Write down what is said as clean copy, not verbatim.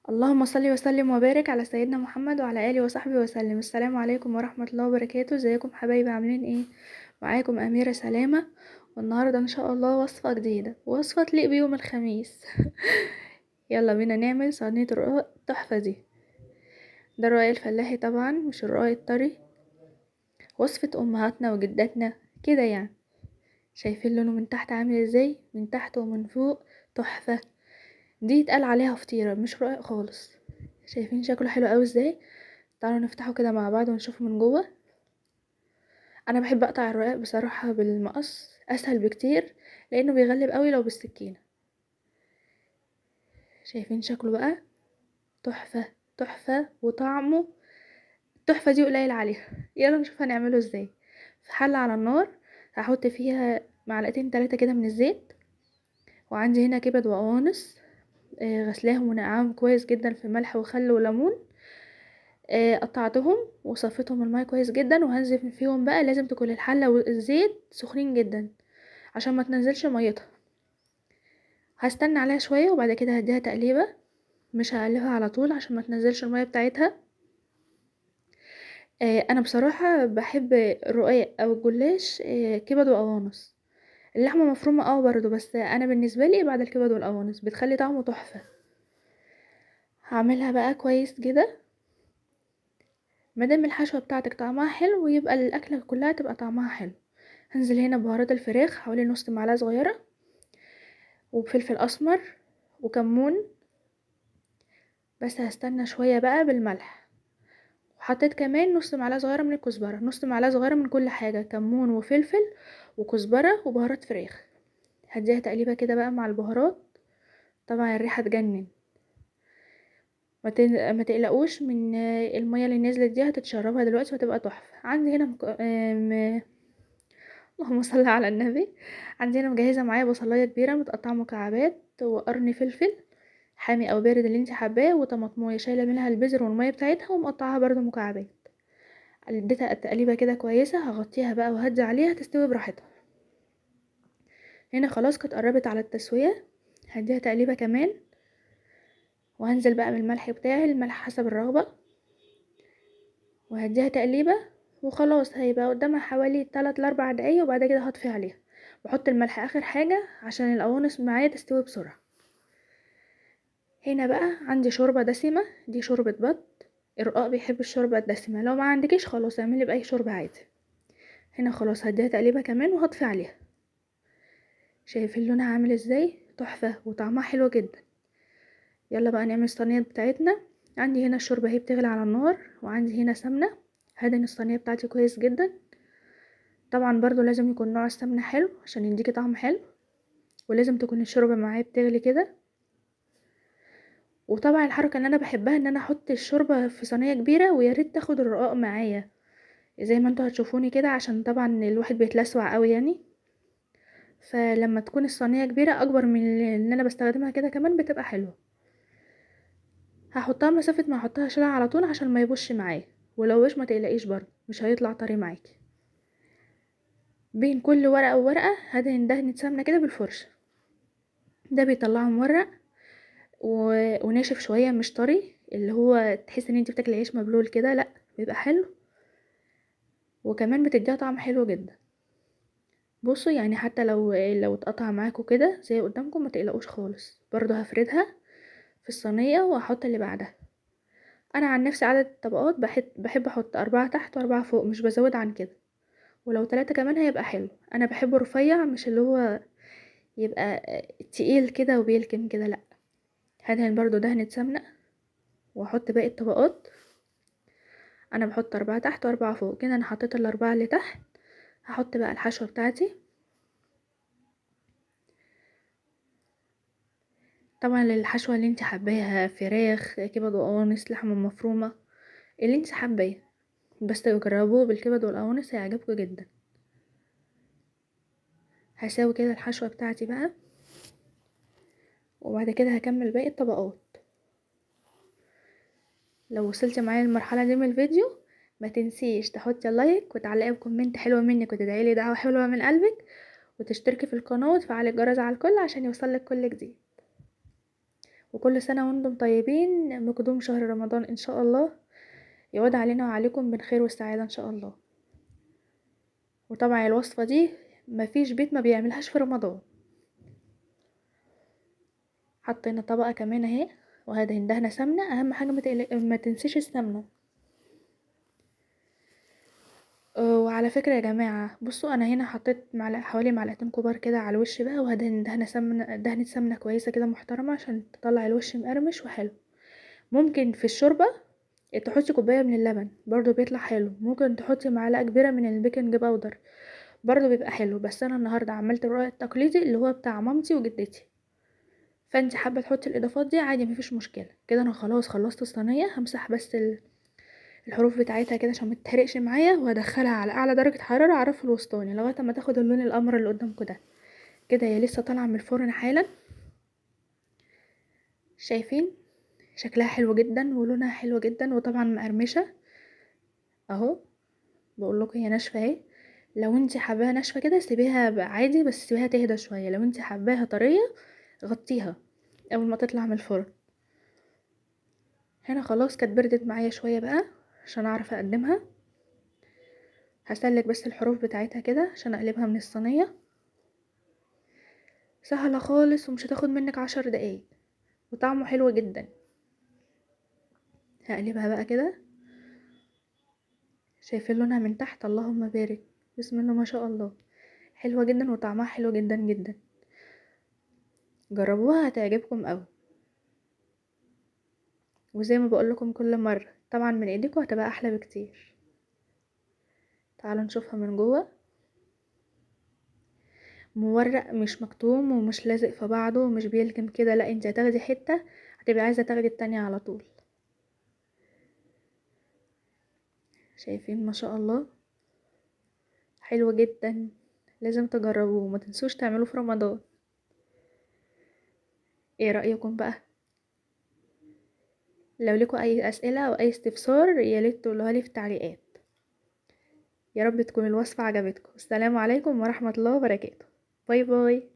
اللهم صل وسلم وبارك على سيدنا محمد وعلى اله وصحبه وسلم. السلام عليكم ورحمة الله وبركاته. ازيكم حبايبي، عاملين ايه؟ معاكم اميره سلامه، والنهارده ان شاء الله وصفه جديدة، وصفه تليق بيوم الخميس. يلا بينا نعمل صينية الرقاق التحفة دي. ده الرقاق الفلاحي طبعا، مش الرقاق الطري، وصفه امهاتنا وجداتنا كده يعني. شايفين لونه من تحت عامل ازاي؟ من تحت ومن فوق تحفة. دي يتقال عليها فطيرة مش رقاق خالص. شايفين شكله حلو قوي ازاي؟ تعالوا نفتحه كده مع بعض ونشوفه من جوه. انا بحب اقطع الرقاق بصراحة بالمقص، اسهل بكتير لانه بيغلب قوي لو بالسكينة. شايفين شكله بقى تحفة تحفة، وطعمه التحفة دي قليل عليها. يلا نشوف هنعمله ازاي. في حلة على النار هحط فيها معلقتين 3 كده من الزيت، وعندي هنا كبد وقوانص، غسلاهم ونقعاهم كويس جدا في ملح وخل وليمون، قطعتهم وصفيتهم المية كويس جدا، وهنزل فيهم بقى. لازم تكون الحلة والزيت سخنين جدا عشان ما تنزلش ميتها. هستنى عليها شوية وبعد كده هديها تقليبه، مش هقلبها على طول عشان ما تنزلش المية بتاعتها. انا بصراحة بحب الرقاق او الجلاش، كبد وقوانص. اللحمة مفرومه برضو، بس انا بالنسبة لي بعد الكبد والقوانص بتخلي طعمه تحفة. هعملها بقى كويس كده. مادام الحشوه بتاعتك طعمها حلو يبقى الاكلة كلها تبقى طعمها حلو. هنزل هنا بهارات الفراخ حوالي نص معلقه صغيرة، وبفلفل اسمر وكمون، بس هستنى شوية بقى بالملح. وحطيت كمان نص معلقه صغيرة من الكزبره، نص معلقه صغيرة من كل حاجة، كمون وفلفل وكزبره وبهارات فراخ. هديها تقليبه كده بقى مع البهارات، طبعا الريحة تجنن. ما تقلقوش من المية اللي نزلت دي، هتتشربها دلوقتي وهتبقى تحفة. عندي هنا اللهم صل على النبي. عندي هنا مجهزة معايا بصلايه كبيرة متقطعه مكعبات، وقرن فلفل حامي او بارد اللي انت حباه، وطماطمايه شايله منها البذر والمية بتاعتها ومقطعاها برده مكعبات. اديتها التقليبه كده كويسة، هغطيها بقى وهدي عليها تستوي براحتها. هنا خلاص كانت قربت على التسوية، هديها تقليبه كمان، وهنزل بقى بالملح بتاعي، الملح حسب الرغبة، وهديها تقليبه وخلاص. هيبقى قدامها حوالي 3 ل 4 دقايق، وبعد كده هطفي عليها. بحط الملح اخر حاجة عشان القوانص معايا تستوي بسرعة. هنا بقى عندي شوربة دسمة، دي شوربة بط. الرقاق بيحب الشوربة الدسمة، لو ما عندكيش خلاص اعملي باي شوربة عادي. هنا خلاص هديها تقليبه كمان وهطفي عليها. شايفين لونها عامل ازاي؟ تحفة وطعمها حلو جدا. يلا بقى نعمل الصينية بتاعتنا. عندي هنا الشوربة اهي بتغلي على النار، وعندي هنا سمنه. هدهن الصينية بتاعتي كويس جدا. طبعا برضو لازم يكون نوع السمنة حلو عشان يديكي طعم حلو، ولازم تكون الشوربة معايا بتغلي كده. وطبعا الحركة اللي انا بحبها ان انا احط الشوربة في صينية كبيرة، ويا ريت تاخد الرقاق معايا زي ما انتوا هتشوفوني كده، عشان طبعا الواحد بيتلسوع قوي يعني. فلما تكون الصينية كبيرة اكبر من اللي انا بستخدمها كده كمان بتبقى حلوة. هحطها مسافة ما احطها شيلها على طول عشان ما يبوش معايا، ولو وش ما تقلقيش برضه مش هيطلع طري معاكي. بين كل ورقة وورقة هدهن دهنه سمنه كده بالفرشه، ده بيطلعه مورق وناشف شوية مش طري، اللي هو تحس ان انت بتاكلي عيش مبلول كده، لا بيبقى حلو، وكمان بتديها طعم حلو جدا. بصوا حتى لو اتقطع معاكم كده زي قدامكم ما تقلقوش خالص. برضو هفردها في الصينية واحط اللي بعدها. انا عن نفسي عدد الطبقات بحب احط 4 تحت و4 فوق، مش بزود عن كده، ولو 3 كمان هيبقى حلو. انا بحبه رفيع، مش اللي هو يبقى تقيل كده وبيلكم كده، لا. هدهن برضو دهنة سمنة واحط باقي الطبقات. انا بحط 4 تحت و4 فوق كده. انا حطيت ال4 اللي تحت، هحط بقى الحشوة بتاعتي. طبعا الحشوة اللي انت حباها، فراخ، كبد وقوانص، لحمة مفرومة، اللي انت حباه، بس جربوه بالكبد والقوانص هيعجبكم جدا. هساوي كده الحشوة بتاعتي بقى، وبعد كده هكمل باقي الطبقات. لو وصلتي معايا للمرحلة دي من الفيديو ما تنسيش تحطي like وتعلقي ب comment حلوة منك وتدعي لي دعوة حلوة من قلبك، وتشتركي في القناة وتفعلي الجرس على الكل عشان يوصلك كل جديد. وكل سنة وانتم طيبين. بقدوم شهر رمضان ان شاء الله يعود علينا وعليكم بالخير والسعادة ان شاء الله. وطبعا الوصفة دي مفيش بيت ما بيعملهاش في رمضان. حطينا طبقة كمان اهي، وهدهن دهنة سمنة. اهم حاجة ما تنسيش السمنة. وعلى فكرة يا جماعة، بصوا انا هنا حطيت حوالي معلقتين كبار كده على الوش بقى، وهدهن دهنة سمنة كويسة كده محترمة عشان تطلع الوش مقرمش وحلو. ممكن في الشوربة تحطي كوباية من اللبن برضو بيطلع حلو، ممكن تحطي معلقة كبيرة من ال baking powder برضو بيبقى حلو. بس انا النهاردة عملت الرقاق التقليدي اللي هو بتاع مامتي وجدتي، فانت حابة تحطي الاضافات دي عادي مفيش مشكلة. كده انا خلاص خلصت الصينية، همسح بس الحروف بتاعتها كده عشان ما تتحرقش معايا، وهدخلها على اعلى درجة حرارة على الرف الوسطاني لغاية ما تاخد اللون القمر اللي قدامكم ده. كده هي لسه طالعة من الفرن حالا، شايفين شكلها حلو جدا ولونها حلو جدا، وطبعا مقرمشة اهو. بقول لكم هي ناشفة اهي. لو انت حباها ناشفة كده سيبيها عادي، بس سيبيها تهدى شوية. لو انت حباها طرية غطيها اول ما تطلع من الفرن. هنا خلاص كانت بردت معايا شوية بقى عشان اعرف اقدمها. هسلك بس الحروف بتاعتها كده عشان اقلبها من الصينية. سهلة خالص ومش هتاخد منك 10 دقايق، وطعمه حلو جدا. هقلبها بقى كده، شايفين لونها من تحت، اللهم بارك، بسم الله ما شاء الله، حلوة جدا وطعمها حلو جدا جدا. جربوها هتعجبكم قوي. وزي ما بقول لكم كل مرة طبعا من ايديكم هتبقى احلى بكتير. تعالوا نشوفها من جوه، مورق مش مكتوم ومش لازق في بعضه ومش بيلكم كده، لا انت هتاخدي حتة هتبقي عايزة تاخدي التانية على طول. شايفين ما شاء الله حلو جدا، لازم تجربوه وما تنسوش تعملوه في رمضان. ايه رأيكم بقى؟ لو لكم اي اسئلة او اي استفسار يا ريت تقولوها لي في التعليقات. يا رب تكون الوصفة عجبتكم. السلام عليكم ورحمة الله وبركاته. bye bye.